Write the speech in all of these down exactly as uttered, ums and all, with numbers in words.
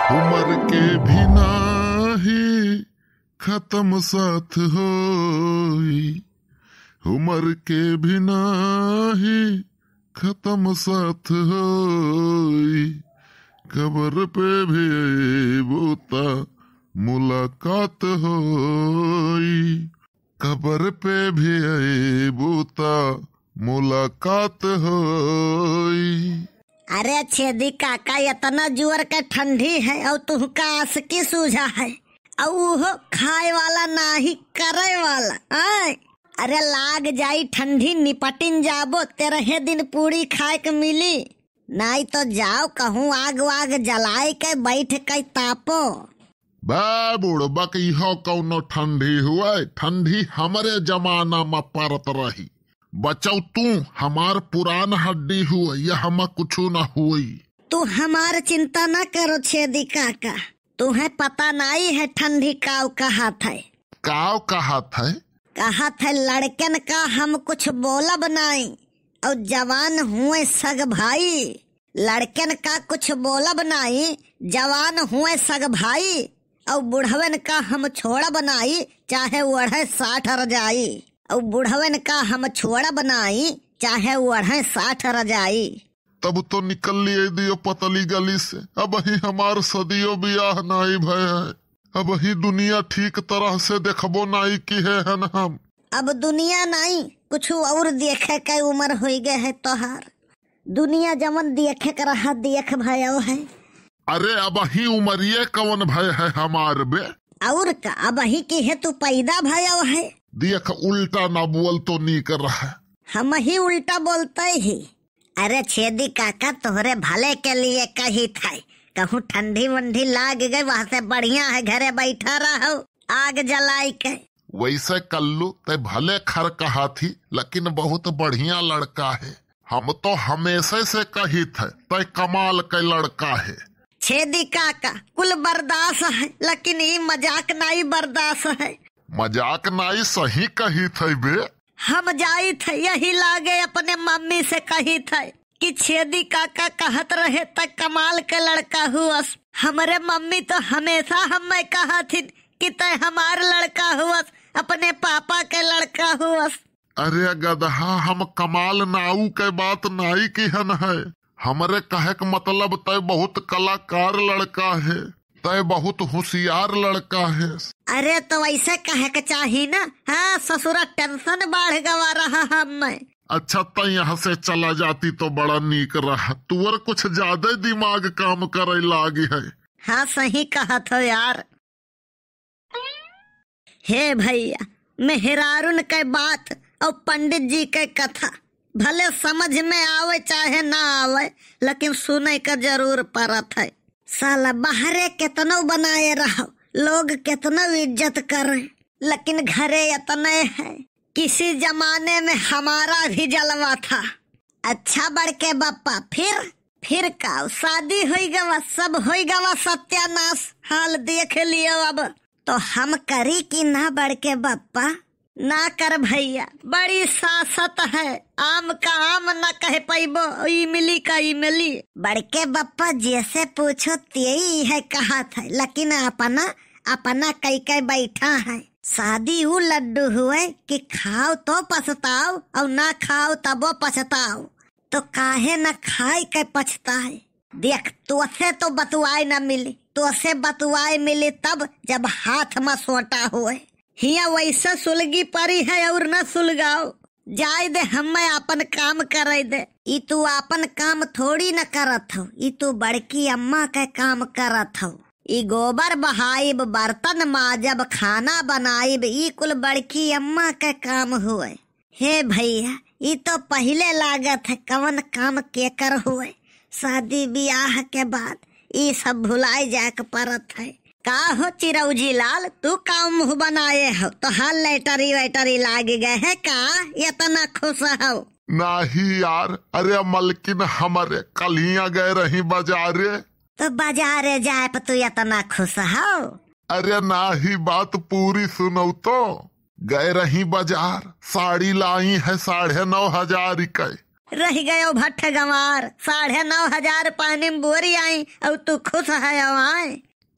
उमर के भी नाही खतम साथ होई, उमर के भी नाही खतम साथ होई, कबर पे भी अइबू त मुलाकात होई, कबर पे भी अइबू त मुलाकात होई। अरे छेदी काका, इतना जोर के ठंडी है और तुहका आशिकी सूझा है, और उहो खाए वाला नाही, करे वाला। आय, अरे लाग जाई ठंडी, निपटिन जाबो, तेरहे दिन पूड़ी खाए के मिली। नाई तो जाओ कहूँ आग वाग जलाए के बैठ के तापो। बे बुड़बक, इहो कौनो ठंडी हुए? ठंडी हमरे जमाना में परत रही। बचऊ तू हमार पुरान हड्डी हुए, यह हमा कुछु न हुई। तू हमार चिंता न करो छेदी काका, तुहे पता नाई है ठंडी काव कहात है। काव कहात है? कहात है लड़कन का हम कुछ बोलब नाई, और जवान हुए सग भाई। लड़कन का कुछ बोलब नाई, जवान हुए सग भाई, और बुढ़वन का हम छोड़ब नाई, चाहे ओढ़े साठ रजाई। और बुढ़वन का हम छोड़ब नाई, चाहे ओढ़े साठ रजाई। तब तो निकल लिए दियो पतली गली से, अबही हमार सदियो बियाह नाई भय है, अबही दुनिया ठीक तरह से देखबो नाई किहे हन हम। अब दुनिया नाई, कुछ और देखे के उम्र होई गए है तोहार। दुनिया जवन देखे के रहा, देख भयो है। अरे, अबही उमरिये कवन भय है हमार बे? और का, अबही किहे तू पैदा भयो है। देख, उल्टा ना बोल तो नीक रहा। हमही उल्टा बोलते ही। अरे छेदी काका, तोहरे भले के लिए कहित है, कहूँ ठंडी वंडी लाग गई, वहाँ से बढ़िया है घरे बैठा रहो, आग जलाई के। वैसे कल्लू, तै भले खर कहा थी, लेकिन बहुत बढ़िया लड़का है। हम तो हमेशे से कहित है, तै कमाल के लड़का है। छेदी काका, कुल बर्दाश्त है, लेकिन ई मजाक नाई बर्दाश्त है। मजाक नाई, सही कहित है बे। हम जाइत है, यही लागे अपने मम्मी से कहित है कि छेदी काका कहत रहे त कमाल के लड़का हुअस। हमरे मम्मी तो हमेशा हमें कहथिन कि तै हमार लड़का हुअस, अपने पापा के लड़का हुअस। अरे गदहा, हम कमाल नाऊ के बात नाई किहन है। हमरे कहे के मतलब तै बहुत कलाकार लड़का है, तै बहुत होशियार लड़का है। अरे तो ऐसे कहे के चाही ना। हाँ ससुरा, tension बढ़ गवा रहा हमें। अच्छा, तै यहाँ से चला जाती तो बड़ा नीक रहा, तुअर कुछ ज्यादा दिमाग काम करे लागी है। हाँ सही कहत हो यार। हे भैया, मेहरारुन के बात और पंडित जी के कथा भले समझ में आवे चाहे ना आवे, लेकिन सुने का जरूर परत है। साला बाहरे केतनो बनाए रहो, लोग केतनो इज्जत करे, लेकिन घरे इतने है। किसी जमाने में हमारा भी जलवा था। अच्छा बड़के बप्पा, फिर? फिर का, शादी होई गवा, सब होई गवा सत्यानाश, हाल देख लियो अब। तो हम करी कि ना बड़के बप्पा? ना कर भैया, बड़ी सासत है, आम का आम ना कह पैबो, इमली का इमली। बड़के बप्पा जैसे पूछो तेई है कहत है, लेकिन अपना, अपना कई कई बैठा है। शादी ऊ लड्डू हुए कि खाओ तो पछताओ और ना खाओ तबो पछताओ। तो काहे न खाए के पछताए? देख, तोसे तो बतुआए न मिली, तोसे बतुआए मिली तब जब हाथ में सोटा हुए। हिया वैसे सुलगी परी है और न सुलगाओ। जाए दे, हमें अपन काम करे दे। ई तू अपन काम थोड़ी न करत हो, ई तू बड़की अम्मा के काम करत हो। ई गोबर बहाइब, बर्तन माजब, खाना बनाइब, ई कुल बड़की अम्मा के काम हुए। हे भैया, ई तो पहिले लागत है, कवन काम केकर हुए। शादी बियाह के बाद ई सब भुलाए जाए के परत है। का हो चिरौजी लाल, तू का मुंह बनाए हो? तोहार लैटरी वैटरी लाग गए है का? इतना खुश हो? नाही यार, अरे मलकिन, हमरे कलिया गए रही बाजारे। तो बाजारे जाए पर तू इतना खुश हो? अरे नाही, बात पूरी सुनो तो। गए रही बाजार, साड़ी लाई है साढ़े नौ हजार के। रहि गयो भट्ठ गंवार, साढ़े नौ हजार पानी में बोरि आई, अउ तू खुस हयो आय।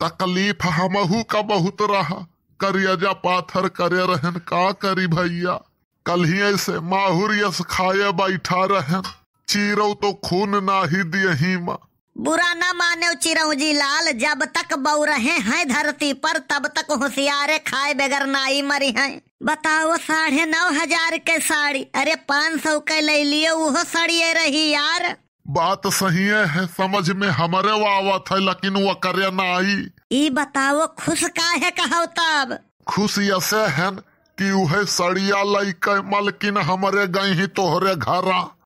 तकलीफ हमहू का बहुत रहा, करियजा पाथर करे रहेन, का करी भइया। कल्हिये से माहुर यस खाए बैठा रहेन, चिरउ तो खून नाहीं दियही मा। बुरा न मानेउ चिरौंजी लाल, जब तक बउरहे हैं धरती पर, तब तक होसियारे खाए बगैर नाहीं मरिहैं। बताओ, साढ़े नौ हजार के साड़ी, अरे, पाँच सौ के लइलियो, उहो सड़िए रही यार। बात सहिए है, समझ में हमरे आवत है, लेकिन वकरे नाहीं। ई बताओ, खुस काहे कहउ तब? खुस यसे हन कि उहे सड़िया लइके मलकिन हमरे गइहीं तोहरे घरा।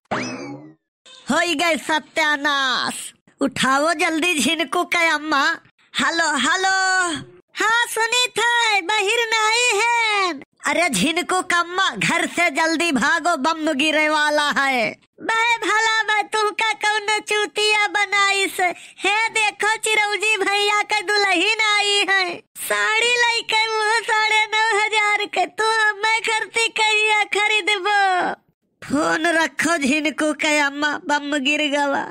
होइ गए सत्यानाश। उठाओ जल्दी झिनकू के अम्मा। हेलो, हेलो। हाँ, सुनित है, बहिर नाहीं है। अरे झिनकू के अम्मा, घर से जल्दी भागो, बम गिरे वाला है। बे भला बे, तुहका कउनो चूतिया बनाइस? हे देखो, चिरौंजी भइया के दुलहिन आई है, साड़ी लइके, उहो साढ़े नौ हजार के। तू हम्मे खरती कहिया खरीदबो? फोन रखो झिनकू के अम्मा, बम गिर गवा।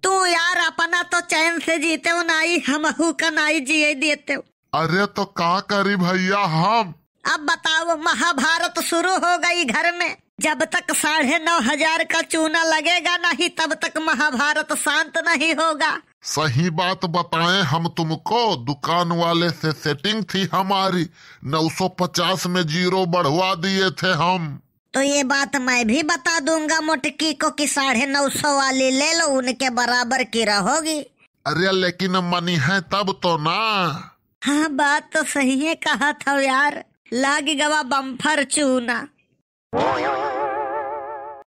तू यार अपना तो चैन से जीतेउ नाहीं, हमहू का नाहीं जिए देतेउ। अरे तो का करी भइया हम? अब बताओ, महाभारत शुरू हो गई घर में। जब तक साढ़े नौ हजार का चूना लगेगा नहीं, तब तक महाभारत शांत नहीं होगा। सही बात बताएं हम तुमको, दुकान वाले से सेटिंग थी हमारी, नौ सौ पचास में जीरो बढ़वा दिए थे हम। तो ये बात मैं भी बता दूंगा मोटकी को कि साढ़े नौ सौ वाली ले लो, उनके बराबर की रहोगी। अरे लेकिन मनिहैं तब तो ना। हाँ, बात तो सहिए कहत हौ यार, लागि गवा बम्फर चूना।